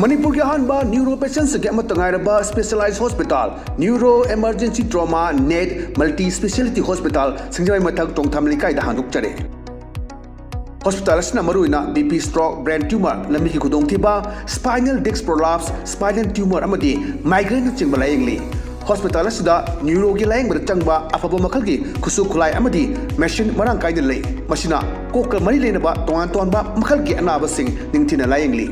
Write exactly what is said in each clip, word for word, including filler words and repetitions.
ꯃꯅꯤꯄꯨꯔꯒꯤ ꯑꯍꯥꯟꯕ ꯅ꯭ꯌꯨꯔꯣ ꯄꯦꯁꯦꯟꯁꯤꯡꯒꯤ ꯑꯃꯠꯇ ꯉꯥꯏꯔꯕ specialised hospital, neuro emergency trauma net multi speciality hospital, ꯁꯤꯡꯖꯃꯩ ꯃꯊꯛ ꯇꯣꯡꯊꯥꯝ ꯂꯩꯀꯥꯏꯗ ꯍꯥꯡꯗꯣꯛꯆꯔꯦ꯫ ꯍꯣꯁꯄꯤꯇꯥꯜ ꯑꯁꯤꯅ ꯃꯔꯨꯑꯣꯏꯅ B P stroke, brain tumour, ꯂꯝꯕꯤꯒꯤ ꯈꯨꯗꯣꯡꯊꯤꯕ, spinal disc prolapse, spinal tumour ꯑꯃꯗꯤ ꯃꯥꯏꯒ꯭ꯔꯦꯟꯅꯆꯤꯡꯕ ꯂꯥꯌꯦꯡꯂꯤ꯫ ꯍꯣꯁꯄꯤꯇꯥꯜ ꯑꯁꯤꯗ ꯅ꯭ꯌꯨꯔꯣꯒꯤ ꯂꯥꯌꯦꯡꯕꯗ ꯆꯪꯕ ꯑꯐꯕ ꯃꯈꯜꯒꯤ ꯈꯨꯠꯁꯨ ꯈꯨꯠꯂꯥꯏ ꯑꯃꯗꯤ ꯃꯦꯁꯤꯟ ꯃꯔꯥꯡ ꯀꯥꯏꯅ ꯂꯩ꯫ ꯃꯁꯤꯅ ꯀꯣꯛꯀ ꯃꯔꯤ ꯂꯩꯅꯕ ꯇꯣꯉꯥꯟ ꯇꯣꯉꯥꯟꯕ ꯃꯈꯜꯒꯤ ꯑꯅꯥꯕꯁꯤꯡ ꯅꯤꯡꯊꯤꯅ ꯂꯥꯌꯦꯡꯂꯤ꯫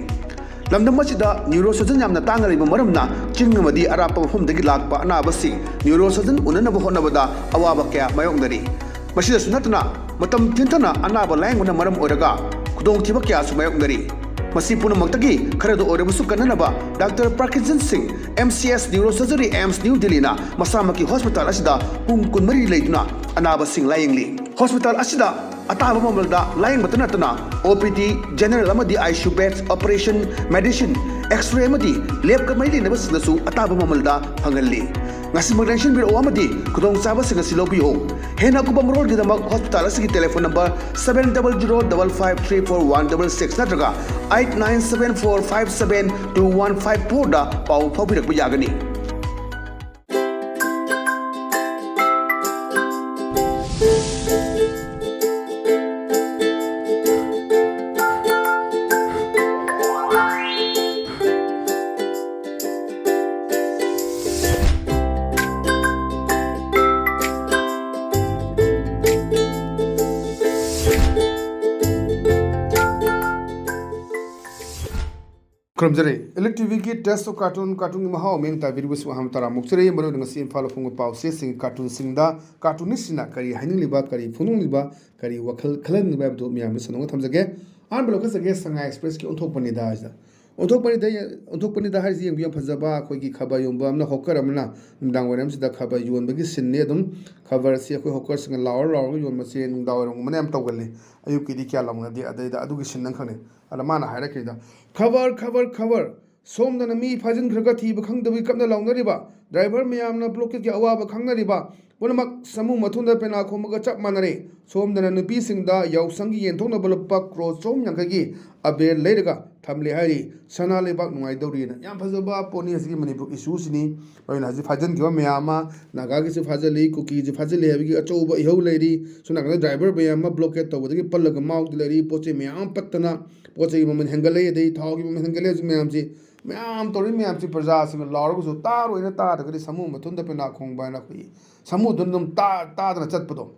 ꯂꯝꯗꯝ ꯑꯁꯤꯗ ꯅ꯭ꯌꯨꯔꯣ ꯁꯔꯖꯟ ꯌꯥꯝꯅ ꯇꯥꯡꯅ ꯂꯩꯕ ꯃꯔꯝꯅ ꯆꯤꯡ ꯑꯃꯗꯤ ꯑꯔꯥꯞꯄ ꯃꯐꯝꯗꯒꯤ ꯂꯥꯛꯄ ꯑꯅꯥꯕꯁꯤꯡ ꯅ꯭ꯌꯨꯔꯣ ꯁꯔꯖꯟ ꯎꯅꯅꯕ ꯍꯣꯠꯅꯕꯗ ꯑꯋꯥꯕ ꯀꯌꯥ ꯃꯥꯌꯣꯛꯅꯔꯤ꯫ ꯃꯁꯤꯗꯁꯨ ꯅꯠꯇꯅ ꯃꯇꯝ ꯊꯤꯟꯊꯅ ꯑꯅꯥꯕ ꯂꯥꯌꯦꯡꯕꯅ ꯃꯔꯝ ꯑꯣꯏꯔꯒ ꯈꯨꯗꯣꯡꯊꯤꯕ ꯀꯌꯥꯁꯨ ꯃꯥꯌꯣꯛꯅꯔꯤ꯫ ꯃꯁꯤ ꯄꯨꯝꯅꯃꯛꯇꯒꯤ ꯈꯔꯗ ꯑꯣꯏꯔꯕꯁꯨ ꯀꯟꯅꯅꯕ ꯗꯥꯛꯇꯔ ꯄ꯭ꯔꯀꯤꯟꯖꯟ ꯁꯤꯡ, M C S neuro surgery, AIIMS New ꯗꯤꯜꯂꯤꯅ ꯃꯁꯥꯃꯛꯀꯤ ꯍꯣꯁꯄꯤꯇꯥꯜ ꯑꯁꯤꯗ ꯄꯨꯡ ꯀꯨꯟꯃꯔꯤ ꯂꯩꯗꯨꯅ ꯑꯅꯥꯕꯁꯤꯡ ꯂꯥꯌꯦꯡꯂꯤ꯫ ꯍꯣꯁꯄꯤꯇꯥꯜ ꯑꯁꯤꯗ ꯑꯇꯥꯕ ꯃꯃꯜꯗ ꯂꯥꯌꯦꯡꯕꯇ ꯅꯠꯇꯅ ꯑꯣ ꯄꯤ ꯗꯤ, ꯖꯦꯅꯔꯦꯜ ꯑꯃꯗꯤ I C U beds, operation, medicine, x-ray ꯑꯃꯗꯤ ꯂꯦꯕꯀ ꯃꯔꯤ ꯂꯩꯅꯕꯁꯤꯡꯗꯁꯨ ꯑꯇꯥꯕ ꯃꯃꯜꯗ ꯐꯪꯍꯜꯂꯤ꯫ ꯉꯁꯤꯃꯛ ꯂꯦꯡꯁꯤꯟꯕꯤꯔꯛꯎ ꯑꯃꯗꯤ ꯈꯨꯗꯣꯡꯆꯥꯕꯁꯤꯡ ꯑꯁꯤ ꯂꯧꯕꯤꯌꯨ꯫ ꯍꯦꯟꯅ ꯑꯀꯨꯞꯄ ꯃꯔꯣꯜꯒꯤꯗꯃꯛ ꯍꯣꯁꯄꯤꯇꯥꯜ ꯑꯁꯤꯒꯤ telephone number seven double zero double five three four one double six ꯅꯠꯇ꯭ꯔꯒ eight nine seven four five seven two one five four ꯗ ꯄꯥꯎ ꯐꯥꯎꯕꯤꯔꯛꯄ ꯌꯥꯒꯅꯤ꯫ ꯈꯨꯔꯨꯝꯖꯔꯤ꯫ Elite ꯇꯤ ꯚꯤꯒꯤ Taste of Cartoon, ꯀꯥꯔꯇꯨꯟꯒꯤ ꯃꯍꯥꯎ ꯃꯤꯠꯌꯦꯡ ꯇꯥꯕꯤꯔꯤꯕꯁꯤꯡꯕꯨ ꯑꯍꯥꯟꯕ ꯇꯔꯥꯝꯅ ꯑꯣꯛꯆꯔꯤ꯫ ꯃꯔꯨꯑꯣꯏꯅ ꯉꯁꯤ ꯏꯝꯐꯥꯜ ꯐꯣꯡꯕ ꯄꯥꯎꯆꯦꯁꯤꯡꯒꯤ ꯀꯥꯔꯇꯨꯟꯁꯤꯡꯗ ꯀꯥꯔꯇꯨꯅꯤꯁꯁꯤꯡꯅ ꯀꯔꯤ ꯍꯥꯏꯅꯤꯡꯂꯤꯕ, ꯀꯔꯤ ꯐꯣꯡꯗꯣꯛꯂꯤꯕ, ꯀꯔꯤ ꯋꯥꯈꯜ ꯈꯜꯍꯟꯅꯤꯡꯂꯤꯕ ꯍꯥꯏꯕꯗꯨ ꯃꯌꯥꯝꯗ ꯁꯟꯗꯣꯛꯅ ꯊꯝꯖꯒꯦ꯫ ꯑꯍꯥꯟꯕ ꯂꯧꯈꯠꯆꯒꯦ, ꯁꯉꯥꯏ ꯑꯦꯛꯁꯄ꯭ꯔꯦꯁꯀꯤ ꯑꯣꯟꯊꯣꯛꯄꯅꯤꯗ ꯍꯥꯏꯁꯤꯗ꯫ ꯑꯣꯟꯊꯣꯛꯄꯅꯤꯗ, ꯑꯣꯟꯊꯣꯛꯄꯅꯤꯗ ꯍꯥꯏꯔꯤꯁꯤ ꯌꯦꯡꯕꯤꯌꯨ, ꯌꯥꯝ ꯐꯖꯕ ꯑꯩꯈꯣꯏꯒꯤ ꯈꯕꯔ ꯌꯣꯟꯕ ꯑꯃꯅ ꯍꯣꯀꯔ ꯑꯃꯅ ꯅꯨꯃꯤꯗꯥꯡ ꯋꯥꯏꯔꯝꯁꯤꯗ ꯈꯕꯔ ꯌꯣꯟꯕꯒꯤ ꯁꯤꯟꯅꯤ꯫ ꯑꯗꯨꯝ ꯈꯕꯔꯁꯤ ꯑꯩꯈꯣꯏ ꯍꯣꯀꯔꯁꯤꯡꯅ ꯂꯥꯎꯔ ꯂꯥꯎꯔꯒ ꯌꯣꯟꯕꯁꯦ ꯅꯨꯡꯗꯥꯡ ꯋꯥꯏꯔꯝꯒꯨꯝꯕꯅ ꯌꯥꯝ ꯇꯧꯒꯜꯂꯤ, ꯑꯌꯨꯛꯀꯤꯗꯤ ꯀꯌꯥ ꯂꯥꯎꯅꯗꯦ꯫ ꯑꯗꯩꯗ ꯑꯗꯨꯒꯤ ꯁꯤꯟ ꯑꯃꯈꯛꯅꯤ꯫ ꯑꯗ ꯃꯥꯅ ꯍꯥꯏꯔꯛꯈꯤꯕꯗ, "ꯈꯕꯔ, ꯈꯕꯔ, ꯈꯕꯔ, ꯁꯣꯝꯗꯅ ꯃꯤ ꯐꯥꯖꯤꯟꯈ꯭ꯔꯒ ꯊꯤꯕ ꯈꯪꯗꯕꯒꯤ ꯀꯞꯅ ꯂꯥꯎꯅꯔꯤꯕ, ꯗ꯭ꯔꯥꯏꯚꯔ ꯃꯌꯥꯝꯅ ꯕ꯭ꯂꯣꯀꯦꯠꯀꯤ ꯑꯋꯥꯕ ꯈꯪꯅꯔꯤꯕ, ꯄꯨꯝꯅꯃꯛ ꯁꯃꯨ ꯃꯊꯨꯟꯗ ꯄꯦꯅꯥ ꯈꯣꯡꯕꯒ ꯆꯞ ꯃꯥꯟꯅꯔꯦ꯫ ꯁꯣꯝꯗꯅ ꯅꯨꯄꯤꯁꯤꯡꯗ ꯌꯥꯎꯁꯪꯒꯤ ꯌꯦꯟꯊꯣꯛꯅꯕ ꯂꯨꯄꯥ ꯀ꯭ꯔꯣꯔ ꯆꯍꯨꯝ ꯌꯥꯡꯈꯩꯒꯤ ꯑꯕꯦꯔ ꯂꯩꯔꯒ ꯊꯝꯂꯦ ꯍꯥꯏꯔꯤ꯫ ꯁꯅꯥ ꯂꯩꯕꯥꯛ ꯅꯨꯡꯉꯥꯏꯗꯧꯔꯤꯅ꯫ ꯌꯥꯝ ꯐꯖꯕ ꯄꯣꯠꯅꯤ ꯑꯁꯤꯒꯤ ꯃꯅꯤꯄꯨꯔ ꯏꯁꯨꯁꯤꯅꯤ꯫ ꯑꯗꯨꯅ ꯍꯧꯖꯤꯛ ꯐꯥꯖꯤꯟꯈꯤꯕ ꯃꯌꯥꯝ ꯑꯃ, ꯅꯥꯒꯥꯒꯤꯁꯨ ꯐꯥꯖꯤꯜꯂꯤ, ꯀꯨꯀꯤꯁꯨ ꯐꯥꯖꯤꯜꯂꯤ ꯍꯥꯏꯕꯒꯤ ꯑꯆꯧꯕ ꯏꯍꯧ ꯂꯩꯔꯤ꯫ ꯁꯣꯝ ꯅꯥꯀꯟꯗ ꯗ꯭ꯔꯥꯏꯚꯔ ꯃꯌꯥꯝ ꯑꯃ ꯕ꯭ꯂꯣꯀꯦꯠ ꯇꯧꯕꯗꯒꯤ ꯄꯜꯂꯒ ꯃꯥꯎꯗꯤ ꯂꯩꯔꯤ꯫ ꯄꯣꯠ ꯆꯩ ꯃꯌꯥꯝ ꯑꯃ ꯄꯠꯇꯅ, ꯄꯣꯠ ꯆꯩꯒꯤ ꯃꯃꯜ ꯍꯦꯟꯒꯠꯂꯦ, ꯑꯗꯩ ꯊꯥꯎꯒꯤ ꯃꯃꯜ ꯍꯦꯟꯒꯠꯂꯦ꯫ ꯍꯧꯖꯤꯛ ꯃꯌꯥꯝꯁꯤ, ꯃꯌꯥꯝ ꯇꯧꯔꯤ ꯃꯌꯥꯝꯁꯤ ꯄ꯭ꯔꯖꯥꯁꯤꯡꯅ ꯂꯥꯎꯔꯒꯁꯨ ꯇꯥꯔꯣꯏꯅ ꯇꯥꯗ꯭ꯔꯒꯗꯤ ꯁꯃꯨ ꯃꯊꯨꯟꯗ ꯄꯦꯅꯥ ꯈꯣꯡꯕ ꯍꯥꯏꯅ ꯑꯩꯈꯣꯏꯒꯤ ꯁꯃꯨꯗꯨꯅ ꯑꯗꯨꯝ ꯇꯥ-, ꯇꯥꯗꯅ ꯆꯠꯄꯗꯣ꯫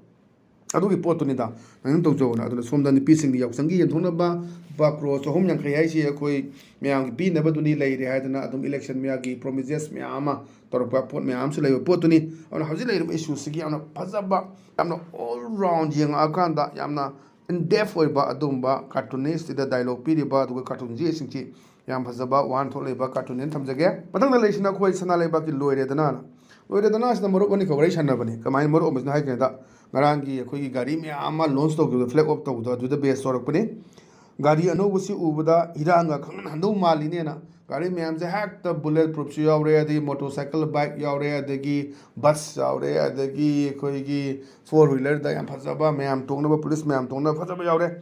ꯑꯗꯨꯒꯤ ꯄꯣꯠꯇꯨꯅꯤꯗ ꯅꯪ ꯇꯧꯖꯧꯅ꯫ ꯑꯗꯨꯅ ꯁꯣꯝꯗ ꯅꯨꯄꯤꯁꯤꯡꯒꯤ ꯌꯥꯎꯁꯪꯒꯤ ꯌꯦꯟꯊꯣꯛꯅꯕ ꯂꯨꯄꯥ ꯀ꯭ꯔꯣꯔ ꯆꯍꯨꯝ ꯌꯥꯡꯈꯩ ꯍꯥꯏꯁꯤ ꯑꯩꯈꯣꯏ ꯃꯌꯥꯝꯒꯤ ꯄꯤꯅꯕꯗꯨꯅꯤ ꯂꯩꯔꯦ ꯍꯥꯏꯗꯅ ꯑꯗꯨꯝ ꯏꯂꯦꯛꯁꯟ ꯃꯌꯥꯒꯤ ꯄ꯭ꯔꯣꯃꯤꯁꯦꯁ ꯃꯌꯥꯝ ꯑꯃ ꯇꯧꯔꯛꯄ ꯄꯣꯠ ꯃꯌꯥꯝ ꯑꯃꯁꯨ ꯂꯩꯕ ꯄꯣꯠꯇꯨꯅꯤ꯫ ꯑꯗꯨꯅ ꯍꯧꯖꯤꯛ ꯂꯩꯔꯤꯕ ꯏꯁꯨꯁꯤꯒꯤ ꯌꯥꯝꯅ ꯐꯖꯕ, ꯌꯥꯝꯅ ꯑꯣꯜ ꯔꯥꯎꯟ ꯌꯦꯡꯉꯛꯑꯀꯥꯟꯗ ꯌꯥꯝꯅ ꯏꯟ ꯗꯦꯞ ꯑꯣꯏꯕ ꯑꯗꯨꯒꯨꯝꯕ ꯀꯥꯔꯇꯨꯅꯤꯁꯇꯨꯗ ꯗꯥꯏꯂꯣꯛ ꯄꯤꯔꯤꯕ ꯑꯗꯨꯒ ꯀꯥꯔꯇꯨꯟ ꯌꯦꯛꯏꯁꯤꯡꯁꯤ ꯌꯥꯝ ꯐꯖꯕ ꯋꯥꯍꯟꯊꯣꯛ ꯂꯩꯕ ꯀꯥꯔꯇꯨꯟꯅꯦꯅ ꯊꯝꯖꯒꯦ꯫ ꯃꯊꯪꯗ ꯂꯩꯁꯤꯅ ꯑꯩꯈꯣꯏ ꯁꯅꯥ ꯂꯩꯕꯥꯛꯀꯤ ꯂꯣꯏꯔꯦꯗꯅꯥꯅ꯫ ꯂꯣꯏꯔꯦꯗꯅꯥꯁꯤꯅ ꯃꯔꯨꯞ ꯑꯅꯤꯈꯛ ꯋꯥꯔꯤ ꯁꯥꯟꯅꯕꯅꯤ꯫ ꯀꯃꯥꯏꯅ ꯃꯔꯨꯞ ꯑꯃꯁꯤꯅ ꯍꯥꯏ ꯀꯥꯟꯗ, ꯉꯔꯥꯡꯒꯤ ꯑꯩꯈꯣꯏꯒꯤ ꯒꯥꯔꯤ ꯃꯌꯥꯝ ꯑꯃ ꯂꯣꯟꯁ ꯇꯧꯈꯤꯕꯗꯣ, ꯐ꯭ꯂꯦꯛ ꯑꯣꯐ ꯇꯧꯕꯗꯣ, ꯑꯗꯨꯗ ꯕꯦꯁ ꯇꯧꯔꯛꯄꯅꯤ꯫ ꯒꯥꯔꯤ ꯑꯅꯧꯕꯁꯤ ꯎꯕꯗ ꯏꯔꯥꯡꯒ ꯈꯪꯍꯟ ꯍꯟꯗꯧ ꯃꯥꯜꯂꯤꯅꯦꯅ꯫ ꯒꯥꯔꯤ ꯃꯌꯥꯝꯁꯦ ꯍꯦꯛꯇ ꯕꯨꯂꯦꯠ ꯄ꯭ꯔꯨꯐꯁꯨ ꯌꯥꯎꯔꯦ, ꯑꯗꯒꯤ ꯃꯣꯇꯣꯔ ꯁꯥꯏꯀꯜ, ꯕꯥꯏꯛ ꯌꯥꯎꯔꯦ, ꯑꯗꯒꯤ ꯕꯁ ꯌꯥꯎꯔꯦ, ꯑꯗꯒꯤ ꯑꯩꯈꯣꯏꯒꯤ ꯐꯣꯔ ꯋꯤꯂꯔꯗ ꯌꯥꯝ ꯐꯖꯕ ꯃꯌꯥꯝ ꯇꯣꯡꯅꯕ, ꯄꯨꯂꯤꯁ ꯃꯌꯥꯝ ꯇꯣꯡꯅꯕ ꯐꯖꯕ ꯌꯥꯎꯔꯦ꯫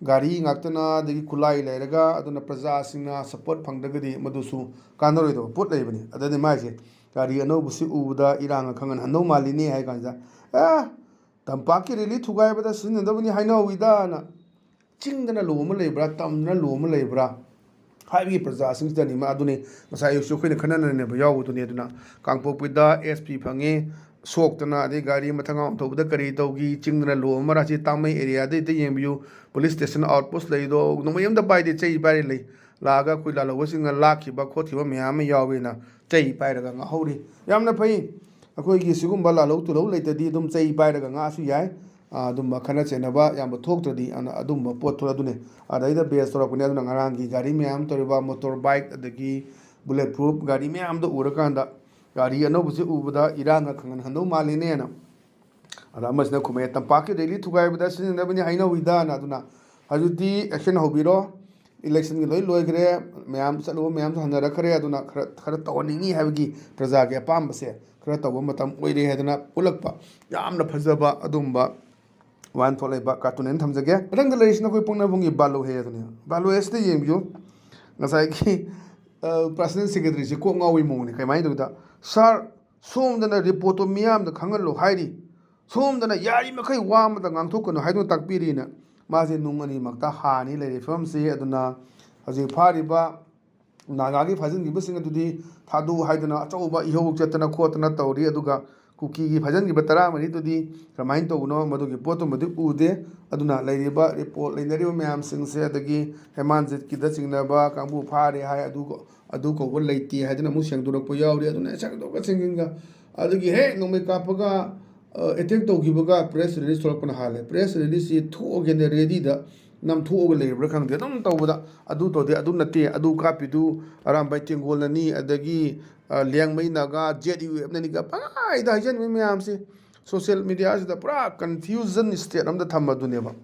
ꯒꯥꯔꯤ ꯉꯥꯛꯇꯅ, ꯑꯗꯒꯤ ꯈꯨꯠꯂꯥꯏ ꯂꯩꯔꯒ, ꯑꯗꯨꯅ ꯄ꯭ꯔꯖꯥꯁꯤꯡꯅ ꯁꯞꯄꯣꯔꯠ ꯐꯪꯗ꯭ꯔꯒꯗꯤ ꯃꯗꯨꯁꯨ ꯀꯥꯟꯅꯔꯣꯏꯗꯕ ꯄꯣꯠ ꯂꯩꯕꯅꯤ꯫ ꯑꯗꯨꯅꯤ ꯃꯥꯏꯁꯦ, ꯒꯥꯔꯤ ꯑꯅꯧꯕꯁꯤ ꯎꯕꯗ ꯏꯔꯥꯡꯒ ꯈꯪꯍꯟ ꯍꯟꯗꯧ ꯃꯥꯜꯂꯤꯅꯦ ꯍꯥꯏ ꯀꯥꯟꯁꯤꯗ, "ꯑꯦ, ꯇꯝꯄꯥꯛꯀꯤ ꯔꯦꯂꯤ ꯊꯨꯒꯥꯏꯕꯗ ꯁꯤꯖꯤꯟꯅꯗꯕꯅꯤ ꯍꯥꯏꯅꯍꯧꯋꯤꯗꯅ"꯫ ꯆꯤꯡꯗꯅ ꯂꯨ ꯑꯃ ꯂꯩꯕ꯭ꯔꯥ, ꯇꯝꯗꯅ ꯂꯨ ꯑꯃ ꯂꯩꯕ꯭ꯔꯥ ꯍꯥꯏꯕꯒꯤ ꯄ꯭ꯔꯖꯥꯁꯤꯡꯁꯤꯗꯅꯤ꯫ ꯃꯥ ꯑꯗꯨꯅꯤ ꯉꯁꯥꯏ ꯑꯌꯨꯛꯁꯨ ꯑꯩꯈꯣꯏꯅ ꯈꯟꯅ ꯅꯩꯅꯕ ꯌꯥꯎꯕꯗꯨꯅꯤ꯫ ꯑꯗꯨꯅ ꯀꯥꯡꯄꯣꯛꯄꯤꯗ ꯑꯦꯁ ꯄꯤ ꯐꯪꯉꯤ, ꯁꯣꯛꯇꯅ, ꯑꯗꯩ ꯒꯥꯔꯤ ꯃꯊꯛ ꯃꯈꯥ ꯊꯧꯕꯗ ꯀꯔꯤ ꯇꯧꯈꯤ, ꯆꯤꯡꯗꯅ ꯂꯨ ꯑꯃ꯫ ꯑꯁꯤ ꯇꯥꯡꯃꯩ ꯑꯦꯔꯤꯌꯥꯗ ꯍꯦꯛꯇ ꯌꯦꯡꯕꯤꯌꯨ, ꯄꯨꯂꯤꯁ ꯁ꯭ꯇꯦꯁꯟ ꯑꯥꯎꯠ ꯄꯣꯁ ꯂꯩꯔꯤꯗꯣ ꯅꯣꯡꯃꯩ ꯑꯃꯗ ꯄꯥꯏꯗꯦ, ꯆꯩ ꯄꯥꯏꯔ ꯂꯩ꯫ ꯂꯥꯛꯑꯒ ꯑꯩꯈꯣꯏ ꯂꯥꯜꯍꯧꯕꯁꯤꯡꯅ ꯂꯥꯛꯈꯤꯕ ꯈꯣꯠꯈꯤꯕ ꯃꯌꯥꯝ ꯑꯃ ꯌꯥꯎꯋꯦꯅ ꯆꯩ ꯄꯥꯏꯔꯒ ꯉꯥꯛꯍꯧꯔꯤ꯫ ꯌꯥꯝꯅ ꯐꯩ꯫ ꯑꯩꯈꯣꯏꯒꯤ ꯁꯤꯒꯨꯝꯕ ꯂꯥꯜꯍꯧ ꯇꯨꯜꯍꯧ ꯂꯩꯇꯗꯤ ꯑꯗꯨꯝ ꯆꯩ ꯄꯥꯏꯔꯒ ꯉꯥꯛꯑꯁꯨ ꯌꯥꯏ꯫ ꯑꯗꯨꯝꯕ ꯈꯠꯅ ꯆꯩꯅꯕ ꯌꯥꯝꯕ ꯊꯣꯛꯇ꯭ꯔꯗꯤ ꯑꯗꯨꯝꯕ ꯄꯣꯠ ꯊꯣꯛꯑꯦ꯫ ꯑꯗꯨꯅꯦ ꯑꯗꯩꯗ ꯕꯦꯁ ꯇꯧꯔꯛꯄꯅꯦ꯫ ꯑꯗꯨꯅ ꯉꯔꯥꯡꯒꯤ ꯒꯥꯔꯤ ꯃꯌꯥꯝ ꯇꯧꯔꯤꯕ ꯃꯣꯇꯣꯔ ꯕꯥꯏꯛ, ꯑꯗꯒꯤ ꯕꯨꯂꯦꯠ ꯄ꯭ꯔꯨꯐ ꯒꯥꯔꯤ ꯃꯌꯥꯝꯗꯣ ꯎꯔꯀꯥꯟꯗ ꯒꯥꯔꯤ ꯑꯅꯧꯕꯁꯤ ꯎꯕꯗ ꯏꯔꯥꯡꯒ ꯈꯪꯍꯟ ꯍꯟꯗꯧ ꯃꯥꯜꯂꯤꯅꯦꯅ꯫ ꯑꯗ ꯑꯃꯁꯤꯅ ꯈꯨꯝꯃꯛꯑꯦ, "ꯇꯝꯄꯥꯛꯀꯤ ꯔꯦꯂꯤ ꯊꯨꯒꯥꯏꯕꯗ ꯁꯤꯖꯤꯟꯅꯅꯕꯅꯤ ꯍꯥꯏꯅꯧꯏꯗꯅ"꯫ ꯑꯗꯨꯅ ꯍꯧꯖꯤꯛꯇꯤ ꯑꯦꯛꯁꯟ ꯍꯧꯕꯤꯔꯣ, ꯏꯂꯦꯛꯁꯟꯒꯤ ꯂꯣꯏ ꯂꯣꯏꯈ꯭ꯔꯦ, ꯃꯌꯥꯝ ꯆꯠꯂꯨꯕ ꯃꯌꯥꯝꯁꯨ ꯍꯟꯅꯔꯛꯈ꯭ꯔꯦ꯫ ꯑꯗꯨꯅ ꯈꯔ, ꯈꯔ ꯇꯧꯍꯟꯅꯤꯡꯉꯤ ꯍꯥꯏꯕꯒꯤ ꯄ꯭ꯔꯖꯥꯒꯤ ꯑꯄꯥꯝꯕꯁꯦ ꯈꯔ ꯇꯧꯕ ꯃꯇꯝ ꯑꯣꯏꯔꯦ ꯍꯥꯏꯗꯅ ꯎꯠꯂꯛꯄ, ꯌꯥꯝꯅ ꯐꯖꯕ ꯑꯗꯨꯝꯕ ꯋꯥꯟ ꯊꯣꯛꯂꯛꯏꯕ ꯀꯥꯔꯇꯨꯟ ꯑꯩꯅ ꯊꯝꯖꯒꯦ꯫ ꯃꯊꯪꯗ ꯂꯩꯔꯤꯁꯤꯅ ꯑꯩꯈꯣꯏ ꯄꯣꯛꯅꯐꯝꯒꯤ ꯕꯥꯂꯨ ꯍꯦ ꯑꯗꯨꯅꯤ꯫ ꯕꯥꯂꯨ ꯍꯦꯁꯤꯗ ꯌꯦꯡꯕꯤꯌꯨ, ꯉꯁꯥꯏꯒꯤ ꯄꯔꯁꯅꯦꯜ ꯁꯦꯀ꯭ꯔꯦꯇꯔꯤꯁꯤ ꯀꯣꯛ ꯉꯥꯎꯕꯒꯤ ꯃꯑꯣꯡꯅꯤ꯫ ꯀꯃꯥꯏꯅ ꯇꯧꯒꯦꯗ, "ꯁꯥꯔ, ꯁꯣꯝꯗꯅ ꯔꯤꯄꯣꯔꯠꯇꯣ ꯃꯤꯌꯥꯝꯗ ꯈꯪꯍꯜꯂꯣ ꯍꯥꯏꯔꯤ, ꯁꯣꯝꯗꯅ ꯌꯥꯔꯤꯃꯈꯩ ꯋꯥ ꯑꯃꯇ ꯉꯥꯡꯊꯣꯛꯀꯅꯨ" ꯍꯥꯏꯗꯨꯅ ꯇꯥꯛꯄꯤꯔꯤꯅ ꯃꯥꯁꯦ ꯅꯨꯡ ꯑꯅꯤꯃꯛꯇ ꯍꯥꯅꯤ ꯂꯩꯔꯤꯕ ꯐꯤꯕꯝꯁꯤ꯫ ꯑꯗꯨꯅ ꯍꯧꯖꯤꯛ ꯐꯥꯔꯤꯕ ꯅꯥꯒꯥꯒꯤ ꯐꯥꯖꯤꯟꯈꯤꯕꯁꯤꯡ ꯑꯗꯨꯗꯤ ꯊꯥꯗꯣꯛꯎ ꯍꯥꯏꯗꯅ ꯑꯆꯧꯕ ꯏꯍꯧ ꯆꯠꯇꯅ ꯈꯣꯠꯇꯅ ꯇꯧꯔꯤ꯫ ꯑꯗꯨꯒ ꯀꯨꯀꯤꯒꯤ ꯐꯥꯖꯤꯟꯈꯤꯕ ꯇꯔꯥꯃꯔꯤꯗꯨꯗꯤ ꯀꯃꯥꯏꯅ ꯇꯧꯕꯅꯣ, ꯃꯗꯨꯒꯤ ꯄꯣꯠꯇꯨꯃꯗꯤ ꯎꯗꯦ꯫ ꯑꯗꯨꯅ ꯂꯩꯔꯤꯕ ꯔꯤꯄꯣꯔꯠ ꯂꯩꯅꯔꯤꯕ ꯃꯌꯥꯝꯁꯤꯡꯁꯦ, ꯑꯗꯒꯤ ꯍꯦꯃꯥꯟꯖꯤꯠꯀꯤꯗ ꯆꯤꯡꯅꯕ ꯀꯥꯡꯕꯨ ꯐꯥꯔꯦ ꯍꯥꯏ, ꯑꯗꯨ, ꯑꯗꯨ ꯀꯧꯕ ꯂꯩꯇꯦ ꯍꯥꯏꯗꯅ ꯑꯃꯨꯛ ꯁꯦꯡꯗꯣꯔꯛꯄ ꯌꯥꯎꯔꯤ꯫ ꯑꯗꯨꯅ ꯁꯦꯡꯗꯣꯛꯀ ꯁꯦꯡꯖꯤꯟꯒ, ꯑꯗꯒꯤ ꯍꯦꯛ ꯅꯣꯡꯃꯩ ꯀꯥꯞꯄꯒ ꯑꯦꯇꯦꯛ ꯇꯧꯈꯤꯕꯒ ꯄ꯭ꯔꯦꯁ ꯔꯤꯂꯤꯁ ꯊꯣꯛꯂꯛꯄꯅ ꯍꯥꯜꯂꯦ꯫ ꯄ꯭ꯔꯦꯁ ꯔꯤꯂꯤꯁꯁꯤ ꯊꯣꯛꯑꯒꯦꯅ ꯔꯦꯗꯤꯗ ꯅꯝꯊꯣꯛꯑꯒ ꯂꯩꯔꯕ꯭ꯔꯥ ꯈꯪꯗꯦ꯫ ꯑꯗꯨꯝ ꯇꯧꯕꯗ ꯑꯗꯨ ꯇꯧꯗꯦ, ꯑꯗꯨ ꯅꯠꯇꯦ, ꯑꯗꯨ ꯀꯥꯞꯄꯤꯗꯨ ꯑꯔꯥꯝꯕꯥꯏ ꯇꯦꯡꯒꯣꯜꯅꯅꯤ, ꯑꯗꯒꯤ, ꯑ, ꯂꯤꯌꯥꯡꯃꯩ ꯅꯥꯒꯥ, ꯖꯦꯠ ꯌꯨ ꯑꯦꯐꯅꯅꯤꯒ ꯄꯪꯍꯥꯏꯗ ꯍꯥꯏꯖꯟꯕ ꯃꯌꯥꯝꯁꯦ꯫ ꯁꯣꯁꯤꯌꯦꯜ ꯃꯦꯗꯤꯌꯥꯁꯤꯗ ꯄꯨꯔꯥ ꯀꯟꯐ꯭ꯌꯨꯖꯟ ꯁ꯭ꯇꯦꯠ ꯑꯃꯗ ꯊꯝꯕꯗꯨꯅꯦꯕ꯫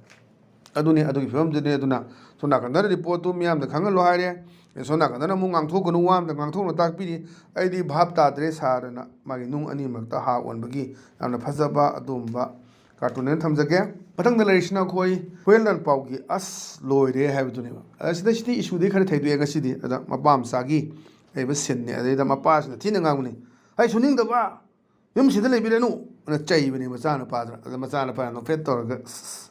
ꯑꯗꯨꯅꯤ, ꯑꯗꯨꯒꯤ ꯐꯤꯕꯝꯗꯨꯅꯤ꯫ ꯑꯗꯨꯅ ꯁꯣꯝ ꯅꯥꯀꯟꯗꯅ ꯔꯤꯄꯣꯔꯠꯇꯨ ꯃꯤꯌꯥꯝꯗ ꯈꯪꯍꯜꯂꯣ ꯍꯥꯏꯔꯦ, ꯁꯣꯝ ꯅꯥꯀꯟꯗꯅ ꯑꯃꯨꯛ ꯉꯥꯡꯊꯣꯛꯀꯅꯨ, ꯋꯥ ꯑꯝꯇ ꯉꯥꯡꯊꯣꯛꯅ ꯇꯥꯛꯄꯤꯔꯤ꯫ "ꯑꯩꯗꯤ ꯚꯥꯞ ꯇꯥꯗ꯭ꯔꯦ ꯁꯥꯔꯅ", ꯃꯥꯒꯤ ꯅꯨꯡ ꯑꯅꯤꯃꯛꯇ ꯍꯥ ꯑꯣꯟꯕꯒꯤ ꯌꯥꯝꯅ ꯐꯖꯕ ꯑꯗꯨꯒꯨꯝꯕ ꯀꯥꯔꯇꯨꯟ ꯑꯣꯏꯅ ꯊꯝꯖꯒꯦ꯫ ꯃꯊꯪꯗ ꯂꯩꯔꯤꯁꯤꯅ ꯑꯩꯈꯣꯏ ꯍꯨꯌꯦꯟ ꯂꯥꯟꯄꯥꯎꯒꯤ "ꯑꯁ ꯂꯣꯏꯔꯦ" ꯍꯥꯏꯕꯗꯨꯅꯦꯕ꯫ ꯑ, ꯁꯤꯗꯩꯁꯤꯗꯤ ꯏꯁꯨꯗꯤ ꯈꯔ ꯊꯩꯗꯣꯛꯑꯦ ꯉꯁꯤꯗꯤ꯫ ꯑꯗ ꯃꯄꯥ ꯃꯆꯥꯒꯤ ꯂꯩꯕ ꯁꯤꯟꯅꯤ꯫ ꯑꯗꯩꯗ ꯃꯄꯥꯁꯤꯅ ꯊꯤꯅ ꯉꯥꯡꯕꯅꯤ, "ꯍꯩ ꯁꯨꯅꯤꯡꯗꯕ, ꯌꯨꯝꯁꯤꯗ ꯂꯩꯕꯤꯔꯅꯨ" ꯑꯅ ꯆꯩꯕꯅꯦ ꯃꯆꯥꯅꯨꯄꯥꯗꯨꯅ꯫ ꯑꯗ ꯃꯆꯥꯅꯨꯄꯥꯅ ꯅꯣꯛꯐꯦꯠ ꯇꯧꯔꯒ, "ꯑꯁ,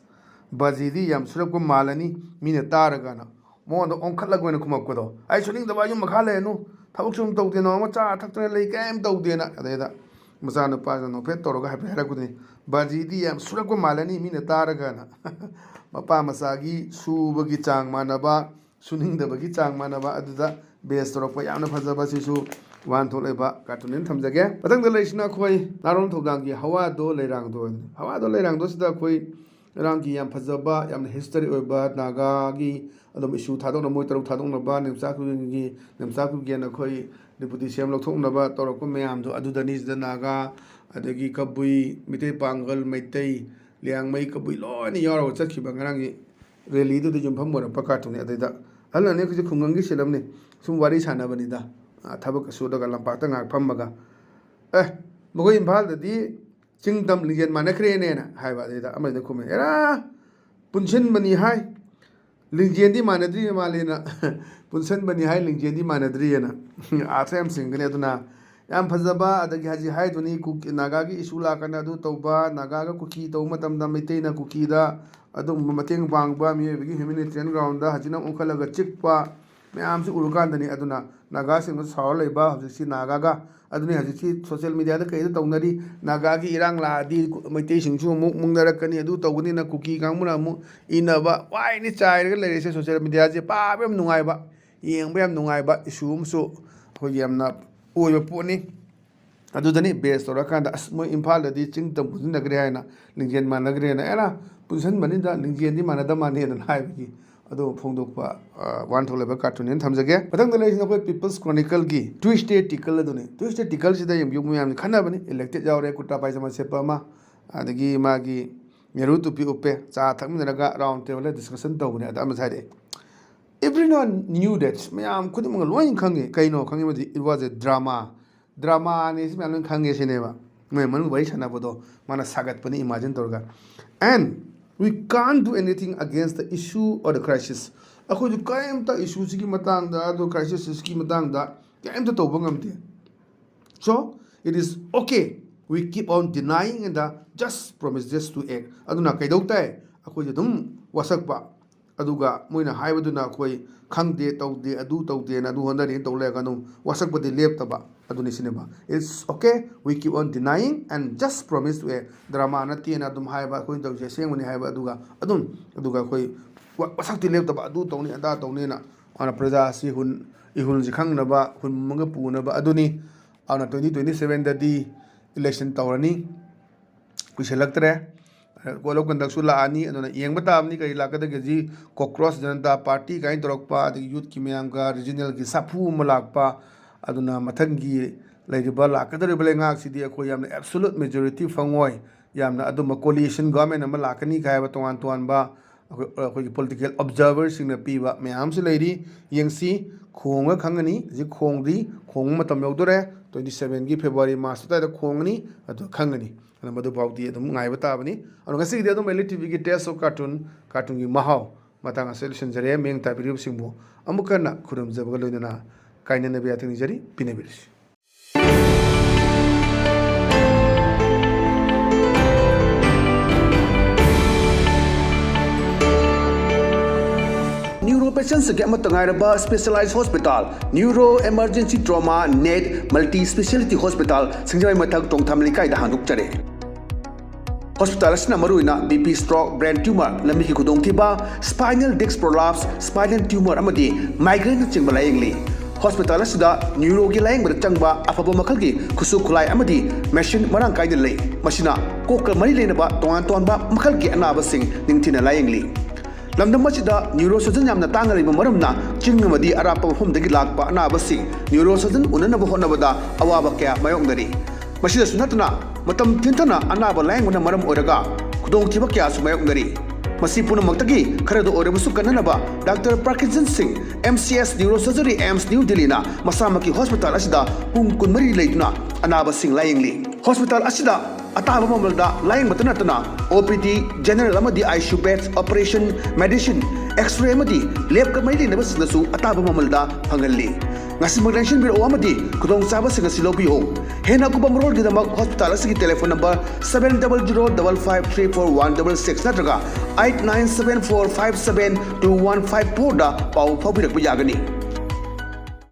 ꯕꯥꯖꯤꯗꯤ ꯌꯥꯝ ꯁꯨꯔꯛꯄ ꯃꯥꯜꯂꯅꯤ ꯃꯤꯅ ꯇꯥꯔꯒꯅ", ꯃꯉꯣꯟꯗ ꯑꯣꯟꯈꯠꯂꯒ ꯑꯣꯏꯅ ꯈꯨꯝꯃꯛꯄꯗꯣ, "ꯑꯩ ꯁꯨꯅꯤꯡꯗꯕ, ꯌꯨꯝ ꯃꯈꯥ ꯂꯩꯔꯅꯨ, ꯊꯕꯛꯁꯨ ꯑꯗꯨꯝ ꯇꯧꯗꯦ, ꯅꯣꯡꯃ ꯆꯥ ꯊꯛꯇꯅ ꯂꯩ, ꯀꯩꯝ ꯇꯧꯗꯦꯅ"꯫ ꯑꯗꯩꯗ ꯃꯆꯥꯅꯨꯄꯥꯁꯤꯅ ꯅꯣꯛꯐꯦꯠ ꯇꯧꯔꯒ ꯍꯥꯏꯐꯦꯠ ꯍꯥꯏꯔꯛꯄꯗꯨꯅꯤ, "ꯕꯥꯖꯤꯗꯤ ꯌꯥꯝ ꯁꯨꯔꯛꯄ ꯃꯥꯜꯂꯅꯤ ꯃꯤꯅ ꯇꯥꯔꯒꯅ"꯫ ꯃꯄꯥ ꯃꯆꯥꯒꯤ ꯁꯨꯕꯒꯤ ꯆꯥꯡ ꯃꯥꯟꯅꯕ, ꯁꯨꯅꯤꯡꯗꯕꯒꯤ ꯆꯥꯡ ꯃꯥꯟꯅꯕ ꯑꯗꯨꯗ ꯕꯦꯁ ꯇꯧꯔꯛꯄ ꯌꯥꯝꯅ ꯐꯖꯕ, ꯁꯤꯁꯨ ꯋꯥꯍꯟꯊꯣꯛ ꯂꯩꯕ ꯀꯥꯔꯇꯨꯟ ꯑꯃ ꯊꯝꯖꯒꯦ꯫ ꯃꯊꯪꯗ ꯂꯩꯔꯤꯁꯤꯅ ꯑꯩꯈꯣꯏ ꯅꯥꯔꯣꯟ ꯊꯧꯗꯥꯡꯒꯤ ꯍꯋꯥꯗꯣ ꯂꯩꯔꯥꯡꯗꯣ꯫ ꯍꯋꯥꯗꯣ ꯂꯩꯔꯥꯡꯗꯣꯁꯤꯗ ꯑꯩꯈꯣꯏ ꯏꯔꯥꯡꯒꯤ ꯌꯥꯝ ꯐꯖꯕ, ꯌꯥꯝꯅ ꯍꯤꯁꯇꯣꯔꯤ ꯑꯣꯏꯕ ꯅꯥꯒꯥꯒꯤ ꯑꯗꯨꯝ ꯏꯁꯨ ꯊꯥꯗꯣꯛꯅ, ꯃꯣꯏ ꯇꯔꯨꯛ ꯊꯥꯗꯣꯛꯅꯕ, ꯅꯤꯝꯆꯥ ꯈꯨꯒꯦꯟꯒꯤ, ꯅꯤꯝꯆꯥ ꯈꯨꯒꯦꯟ ꯑꯩꯈꯣꯏ ꯗꯤꯄꯨꯇꯤ ꯁꯤ ꯑꯦꯝ ꯂꯧꯊꯣꯛꯅꯕ ꯇꯧꯔꯛꯄ ꯃꯌꯥꯝꯗꯣ ꯑꯗꯨꯗꯅꯤ꯫ ꯁꯤꯗ ꯅꯥꯒꯥ, ꯑꯗꯒꯤ ꯀꯕꯨꯏ, ꯃꯤꯇꯩ ꯄꯥꯡꯒꯜ, ꯃꯩꯇꯩ, ꯂꯤꯌꯥꯡꯃꯩ, ꯀꯕꯨꯏ ꯂꯣꯏꯅ ꯌꯥꯎꯔꯒ ꯆꯠꯈꯤꯕ ꯉꯔꯥꯡꯒꯤ ꯔꯦꯂꯤꯗꯨꯗ ꯌꯨꯝꯐꯝ ꯑꯣꯏꯔꯛꯄ ꯀꯥꯔꯇꯨꯟꯅꯤ꯫ ꯑꯗꯩꯗ ꯑꯍꯜ ꯑꯅꯤ ꯑꯩꯈꯣꯏꯁꯦ ꯈꯨꯡꯒꯪꯒꯤ ꯁꯤꯜꯂꯝꯅꯤ, ꯁꯨꯝ ꯋꯥꯔꯤ ꯁꯥꯟꯅꯕꯅꯤꯗ꯫ ꯑ, ꯊꯕꯛ ꯁꯨꯔꯒ ꯂꯝꯄꯥꯛꯇ ꯉꯥꯏꯍꯥꯛ ꯐꯝꯃꯒ, "ꯑꯦ, ꯃꯈꯣꯏ ꯏꯝꯐꯥꯜꯗꯗꯤ ꯆꯤꯡ ꯇꯝ ꯂꯤꯡꯖꯦꯜ ꯃꯥꯟꯅꯈ꯭ꯔꯦꯅꯦꯅ ꯍꯥꯏꯕ꯫ ꯑꯗꯩꯗ ꯑꯃꯁꯤꯅ ꯈꯨꯝꯃꯦ, "ꯑꯦꯔꯥ, ꯄꯨꯟꯁꯤꯟꯕꯅꯤ ꯍꯥꯏ, ꯂꯤꯡꯖꯦꯜꯗꯤ ꯃꯥꯟꯅꯗ꯭ꯔꯤ ꯃꯥꯜꯂꯦꯅ"꯫ "ꯄꯨꯟꯁꯤꯟꯕꯅꯤ ꯍꯥꯏ, ꯂꯤꯡꯖꯦꯜꯗꯤ ꯃꯥꯟꯅꯗ꯭ꯔꯤꯑꯅ"꯫ ꯑꯥꯔꯊ ꯌꯥꯝ ꯆꯤꯡꯒꯅꯤ꯫ ꯑꯗꯨꯅ ꯌꯥꯝ ꯐꯖꯕ, ꯑꯗꯒꯤ ꯍꯧꯖꯤꯛ ꯍꯥꯏꯗꯨꯅꯤ, ꯀꯨꯀꯤ-, ꯅꯥꯒꯥꯒꯤ ꯏꯁꯨ ꯂꯥꯛꯀꯥꯟꯗ ꯑꯗꯨ ꯇꯧꯕ, ꯅꯥꯒꯥꯒ ꯀꯨꯀꯤ ꯇꯧꯕ ꯃꯇꯝꯗ ꯃꯩꯇꯩꯅ ꯀꯨꯀꯤꯗ ꯑꯗꯨꯒꯨꯝꯕ ꯃꯇꯦꯡ ꯄꯥꯡꯕ, ꯃꯤꯑꯣꯏꯕꯒꯤ ꯍ꯭ꯌꯨꯃꯦꯅꯤꯇꯦꯔꯤꯌꯟ ꯒ꯭ꯔꯥꯎꯟꯗ ꯍꯧꯖꯤꯛꯅ ꯑꯣꯟꯈꯠꯂꯒ ꯆꯤꯛꯄ ꯃꯌꯥꯝꯁꯤ ꯎꯔꯀꯥꯟꯗꯅꯤ꯫ ꯑꯗꯨꯅ ꯅꯥꯒꯥꯁꯤꯡꯗ ꯁꯥꯎꯔ ꯂꯩꯕ ꯍꯧꯖꯤꯛꯁꯤ ꯅꯥꯒꯥꯒ꯫ ꯑꯗꯨꯅꯤ ꯍꯧꯖꯤꯛꯁꯤ ꯁꯣꯁꯤꯌꯦꯜ ꯃꯦꯗꯤꯌꯥꯗ ꯀꯩꯗ ꯇꯧꯅꯔꯤ, ꯅꯥꯒꯥꯒꯤ ꯏꯔꯥꯡ ꯂꯥꯛꯑꯗꯤ ꯃꯩꯇꯩꯁꯤꯡꯁꯨ ꯑꯃꯨꯛ ꯃꯨꯛꯅꯔꯛꯀꯅꯤ, ꯑꯗꯨ ꯇꯧꯒꯅꯤꯅ ꯀꯨꯀꯤ ꯀꯥꯡꯕꯨꯅ ꯑꯃꯨꯛ ꯏꯟꯅꯕ, ꯋꯥꯏꯅꯤ ꯆꯥꯏꯔꯒ ꯂꯩꯔꯤꯁꯦ ꯁꯣꯁꯤꯌꯦꯜ ꯃꯦꯗꯤꯌꯥꯁꯦ꯫ ꯄꯥꯕ ꯌꯥꯝ ꯅꯨꯡꯉꯥꯏꯕ, ꯌꯦꯡꯕ ꯌꯥꯝ ꯅꯨꯡꯉꯥꯏꯕ ꯏꯁꯨ ꯑꯃꯁꯨ ꯑꯩꯈꯣꯏꯒꯤ ꯌꯥꯝꯅ ꯑꯣꯏꯕ ꯄꯣꯠꯅꯤ꯫ ꯑꯗꯨꯗꯅꯤ ꯕꯦꯁ ꯇꯧꯔꯀꯥꯟꯗ, "ꯑꯁ, ꯃꯣꯏ ꯏꯝꯐꯥꯜꯗꯗꯤ ꯆꯤꯡ ꯇꯝ ꯄꯨꯟꯁꯤꯟꯅꯈ꯭ꯔꯦ ꯍꯥꯏꯅ, ꯂꯤꯡꯖꯦꯜ ꯃꯥꯟꯅꯈ꯭ꯔꯦꯅ"꯫ ꯑꯦꯔꯥ, ꯄꯨꯟꯁꯤꯟꯕꯅꯤꯗ, ꯂꯤꯡꯖꯦꯜꯗꯤ ꯃꯥꯟꯅꯗ ꯃꯥꯟꯅꯦꯅ ꯍꯥꯏꯕꯒꯤ ꯑꯗꯨ ꯐꯣꯡꯗꯣꯛꯄ, ꯑ, ꯋꯥꯍꯟꯊꯣꯛ ꯂꯩꯕ ꯀꯥꯔꯇꯨꯟꯅꯦꯅ ꯊꯝꯖꯒꯦ꯫ ꯃꯊꯪꯗ ꯂꯩꯔꯤꯁꯤꯅ ꯑꯩꯈꯣꯏ ꯄꯤꯄꯜꯁ ꯀ꯭ꯔꯣꯅꯤꯀꯜꯒꯤ ꯇ꯭ꯋꯤꯁꯗꯦ ꯇꯤꯀꯜ ꯑꯗꯨꯅꯤ꯫ ꯇ꯭ꯋꯤꯁꯗꯦ ꯇꯤꯀꯜꯁꯤꯗ ꯌꯥꯝ ꯌꯨꯝ ꯃꯌꯥꯝꯅ ꯈꯟꯅꯕꯅꯤ, ꯏꯂꯦꯛꯇꯦꯠ ꯌꯥꯎꯔꯦ, ꯀꯨꯔꯇꯥ ꯄꯥꯏꯖꯃꯥ ꯁꯦꯠꯄ ꯑꯃ, ꯑꯗꯒꯤ ꯃꯥꯒꯤ ꯅꯦꯍꯔꯨ ꯇꯨꯄꯤ ꯎꯞꯄꯦ, ꯆꯥ ꯊꯛꯃꯤꯟꯅꯔꯒ ꯔꯥꯎꯟ ꯇꯦꯕꯜꯗ ꯗꯤꯁꯀꯁꯟ ꯇꯧꯕꯅꯦ꯫ ꯑꯗ ꯑꯃꯁꯨ ꯍꯥꯏꯔꯛꯑꯦ, "Everyone knew that", ꯃꯌꯥꯝ ꯈꯨꯗꯤꯡꯃꯛ ꯂꯣꯏꯅ ꯈꯪꯉꯤ꯫ ꯀꯩꯅꯣ ꯈꯪꯉꯤꯕꯗꯤ, "It was a drama", ꯗ꯭ꯔꯃꯥꯅꯤ ꯁꯤ ꯃꯌꯥꯝ ꯂꯣꯏ ꯈꯪꯉꯦ ꯁꯤꯅꯦꯕ꯫ ꯃꯣꯏ ꯃꯅꯨꯡ ꯋꯥꯔꯤ ꯁꯥꯟꯅꯕꯗꯣ ꯃꯥꯅ ꯁꯥꯒꯠꯄꯅꯤ, ꯏꯃꯥꯖꯤꯟ ꯇꯧꯔꯒ꯫ "And we can't do anything against the issue or the crisis", ꯑꯩꯈꯣꯏꯁꯨ ꯀꯔꯤꯝꯇ ꯏꯁꯨꯁꯤꯒꯤ ꯃꯇꯥꯡꯗ, ꯑꯗꯨ ꯀ꯭ꯔꯥꯏꯁꯤꯁꯀꯤ ꯃꯇꯥꯡꯗ ꯀꯔꯤꯝꯇ ꯇꯧꯕ ꯉꯝꯗꯦ꯫ "So it is okay, we keep on denying and the just promises to act", ꯑꯗꯨꯅ ꯀꯩꯗꯧ ꯇꯥꯏ? ꯑꯩꯈꯣꯏꯁꯦ ꯑꯗꯨꯝ ꯋꯥꯁꯛꯄ, ꯑꯗꯨꯒ ꯃꯣꯏꯅ ꯍꯥꯏꯕꯗꯨꯅ ꯑꯩꯈꯣꯏ ꯈꯪꯗꯦ, ꯇꯧꯗꯦ, ꯑꯗꯨ ꯇꯧꯗꯦꯅ, ꯑꯗꯨ ꯍꯣꯠꯅꯔꯤꯅ ꯇꯧ ꯂꯩꯔꯒ ꯑꯗꯨꯝ ꯋꯥꯁꯛꯄꯗꯤ ꯂꯦꯞꯇꯕ꯫ ꯑꯗꯨꯅꯤ ꯁꯤꯅꯦꯕ, "It's okay, we keep on denying and just promise to act", drama ꯅꯠꯇꯦꯅ ꯑꯗꯨꯝ ꯍꯥꯏꯕ, ꯑꯩꯈꯣꯏꯅ ꯇꯧꯔꯤꯁꯦ ꯑꯁꯦꯡꯕꯅꯤ ꯍꯥꯏꯕ, ꯑꯗꯨꯒ ꯑꯗꯨꯝ, ꯑꯗꯨꯒ ꯑꯩꯈꯣꯏ ꯋꯥ-, ꯋꯥꯁꯛꯇꯤ ꯂꯦꯞꯇꯕ, "ꯑꯗꯨ ꯇꯧꯅꯤ, ꯑꯗꯥ ꯇꯧꯅꯤꯅ", ꯑꯗꯨꯅ ꯄ꯭ꯔꯖꯥꯁꯤ ꯍꯨꯟ, ꯏꯍꯨꯜꯁꯤ ꯈꯪꯅꯕ, ꯍꯨꯟ ꯃꯨꯝꯃꯒ ꯄꯨꯅꯕ꯫ ꯑꯗꯨꯅꯤ꯫ ꯑꯗꯨꯅ twenty twenty sevenꯗꯗꯤ election ꯇꯧꯔꯅꯤ꯫ ꯀꯨꯏꯁꯜꯂꯛꯇ꯭ꯔꯦ꯫ Code of Conductꯁꯨ ꯂꯥꯛꯑꯅꯤ꯫ ꯑꯗꯨꯅ ꯌꯦꯡꯕ ꯇꯥꯕꯅꯤ ꯀꯔꯤ ꯂꯥꯛꯀꯗꯒꯦ꯫ ꯍꯧꯖꯤꯛ ꯀꯣꯀ꯭ꯔꯣꯁ ꯖꯅꯇꯥ ꯄꯥꯔꯇꯤ ꯀꯥꯏꯅ ꯇꯧꯔꯛꯄ, ꯑꯗꯒꯤ ꯌꯨꯠꯀꯤ ꯃꯌꯥꯝꯒ ꯔꯤꯖꯅꯦꯜꯒꯤ ꯁꯥꯐꯨ ꯑꯃ ꯂꯥꯛꯄ, ꯑꯗꯨꯅ ꯃꯊꯪꯒꯤ ꯂꯩꯔꯤꯕ ꯂꯥꯛꯀꯗꯧꯔꯤꯕ ꯂꯩꯉꯥꯛꯁꯤꯗꯤ ꯑꯩꯈꯣꯏ ꯌꯥꯝꯅ absolute majority ꯐꯪꯉꯣꯏ꯫ ꯌꯥꯝꯅ ꯑꯗꯨꯝꯕ coalition government ꯑꯃ ꯂꯥꯛꯀꯅꯤ ꯀꯥꯏ ꯍꯥꯏꯕ ꯇꯣꯉꯥꯟ ꯇꯣꯉꯥꯟꯕ ꯑꯩꯈꯣꯏ ꯑꯩꯈꯣꯏꯒꯤ ꯄꯣꯂꯤꯇꯤꯀꯦꯜ ꯑꯣꯕꯖꯥꯔꯚꯔꯁꯤꯡꯅ ꯄꯤꯕ ꯃꯌꯥꯝ ꯑꯃꯁꯨ ꯂꯩꯔꯤ꯫ ꯌꯦꯡꯁꯤ, ꯈꯣꯡꯉ ꯈꯪꯒꯅꯤ꯫ ꯍꯧꯖꯤꯛ ꯈꯣꯡꯗ꯭ꯔꯤ, ꯈꯣꯡꯕ ꯃꯇꯝ ꯌꯧꯗꯣꯔꯦ꯫ Twenty sevenꯒꯤ February March ꯑꯗꯨꯋꯥꯏꯗ ꯈꯣꯡꯒꯅꯤ, ꯑꯗꯨ ꯈꯪꯒꯅꯤ꯫ ꯑꯗꯨꯅ ꯃꯗꯨꯐꯥꯎꯗꯤ ꯑꯗꯨꯝ ꯉꯥꯏꯕ ꯇꯥꯕꯅꯤ꯫ ꯑꯗꯣ ꯉꯁꯤꯒꯤꯗꯤ ꯑꯗꯨꯝ L T Vꯒꯤ Taste of Cartoon, ꯀꯥꯔꯇꯨꯟꯒꯤ ꯃꯍꯥꯎ ꯃꯇꯥꯡ ꯑꯁꯤꯗ ꯂꯣꯏꯁꯤꯟꯖꯔꯦ꯫ ꯃꯤꯠꯌꯦꯡ ꯇꯥꯕꯤꯔꯤꯕꯁꯤꯡꯕꯨ ꯑꯃꯨꯛ ꯍꯟꯅ ꯈꯨꯔꯨꯝꯖꯕꯒ ꯂꯣꯏꯅꯅ ꯀꯥꯏꯅꯅꯕ ꯌꯥꯊꯪ ꯅꯤꯖꯔꯤ꯫ ꯄꯤꯅꯕꯤꯔꯁꯤ꯫ Neuro patientsꯒꯤ ꯑꯃꯠꯇ ꯉꯥꯏꯔꯕ specialized hospital, Neuro Emergency Trauma Net Multi Speciality Hospital, ꯁꯤꯡꯖꯃꯩ ꯃꯊꯛ ꯇꯣꯡꯊꯥꯝ ꯂꯩꯀꯥꯏꯗ ꯍꯥꯡꯗꯣꯛꯆꯔꯦ꯫ ꯍꯣꯁꯄꯤꯇꯥꯜ ꯑꯁꯤꯅ ꯃꯔꯨꯑꯣꯏꯅ B P stroke, brain tumor, ꯂꯝꯕꯤꯒꯤ ꯈꯨꯗꯣꯡꯊꯤꯕ, spinal disc prolapse, spinal tumor ꯑꯃꯗꯤ migraineꯅꯆꯤꯡꯕ ꯂꯥꯌꯦꯡꯂꯤ꯫ ꯍꯣꯁꯄꯤꯇꯥꯜ ꯑꯁꯤꯗ ꯅ꯭ꯌꯨꯔꯣꯒꯤ ꯂꯥꯌꯦꯡꯕꯗ ꯆꯪꯕ ꯑꯐꯕ ꯃꯈꯜꯒꯤ ꯈꯨꯠꯁꯨ ꯈꯨꯠꯂꯥꯏ ꯑꯃꯗꯤ ꯃꯦꯁꯤꯟ ꯃꯔꯥꯡ ꯀꯥꯏꯅ ꯂꯩ꯫ ꯃꯁꯤꯅ ꯀꯣꯛꯀ ꯃꯔꯤ ꯂꯩꯅꯕ ꯇꯣꯉꯥꯟ ꯇꯣꯉꯥꯟꯕ ꯃꯈꯜꯒꯤ ꯑꯅꯥꯕꯁꯤꯡ ꯅꯤꯡꯊꯤꯅ ꯂꯥꯌꯦꯡꯂꯤ꯫ ꯂꯝꯗꯝ ꯑꯁꯤꯗ ꯅ꯭ꯌꯨꯔꯣ ꯁꯔꯖꯟ ꯌꯥꯝꯅ ꯇꯥꯡꯅ ꯂꯩꯕ ꯃꯔꯝꯅ ꯆꯤꯡ ꯑꯃꯗꯤ ꯑꯔꯥꯞꯄ ꯃꯐꯝꯗꯒꯤ ꯂꯥꯛꯄ ꯑꯅꯥꯕꯁꯤꯡ ꯅ꯭ꯌꯨꯔꯣ ꯁꯔꯖꯟ ꯎꯅꯅꯕ ꯍꯣꯠꯅꯕꯗ ꯑꯋꯥꯕ ꯀꯌꯥ ꯃꯥꯌꯣꯛꯅꯔꯤ꯫ ꯃꯁꯤꯗꯁꯨ ꯅꯠꯇꯅ ꯃꯇꯝ ꯊꯦꯡꯊꯅ ꯑꯅꯥꯕ ꯂꯥꯌꯦꯡꯕꯅ ꯃꯔꯝ ꯑꯣꯏꯔꯒ ꯈꯨꯗꯣꯡꯊꯤꯕ ꯀꯌꯥꯁꯨ ꯃꯥꯌꯣꯛꯅꯔꯤ꯫ ꯃꯁꯤ ꯄꯨꯝꯅꯃꯛꯇꯒꯤ ꯈꯔꯗ ꯑꯣꯏꯔꯕꯁꯨ ꯀꯟꯅꯅꯕ ꯗꯥꯛꯇꯔ ꯄ꯭ꯔꯀꯤꯖꯟ ꯁꯤꯡ, M C S Neurosurgery, AIIMS New Delhiꯅ ꯃꯁꯥꯃꯛꯀꯤ ꯍꯣꯁꯄꯤꯇꯥꯜ ꯑꯁꯤꯗ ꯄꯨꯡ ꯀꯨꯟꯃꯔꯤ ꯂꯩꯗꯨꯅ ꯑꯅꯥꯕꯁꯤꯡ ꯂꯥꯌꯦꯡꯂꯤ꯫ ꯍꯣꯁꯄꯤꯇꯥꯜ ꯑꯁꯤꯗ ꯑꯇꯥꯕ ꯃꯃꯜꯗ ꯂꯥꯌꯦꯡꯕꯇ ꯅꯠꯇꯅ O P D, general ꯑꯃꯗꯤ I C U beds, operation, medicine, X-ray ꯑꯃꯗꯤ lab ꯀ ꯃꯔꯤ ꯂꯩꯅꯕꯁꯤꯡꯗꯁꯨ ꯑꯇꯥꯕ ꯃꯃꯜꯗ ꯐꯪꯍꯜꯂꯤ꯫ ꯉꯁꯤꯃꯛ ꯂꯦꯡꯁꯤꯟꯕꯤꯔꯛꯎ ꯑꯃꯗꯤ ꯈꯨꯗꯣꯡꯆꯥꯕꯁꯤꯡ ꯑꯁꯤ ꯂꯧꯕꯤꯌꯨ꯫ ꯍꯦꯟꯅ ꯑꯀꯨꯞꯄ ꯃꯔꯣꯜꯒꯤꯗꯃꯛ ꯍꯣꯁꯄꯤꯇꯥꯜ ꯑꯁꯤꯒꯤ telephone number seven double zero double five three four one double six ꯅꯠꯇ꯭ꯔꯒ eight nine seven four five seven two one five four ꯗ ꯄꯥꯎ ꯐꯥꯎꯕꯤꯔꯛꯄ ꯌꯥꯒꯅꯤ꯫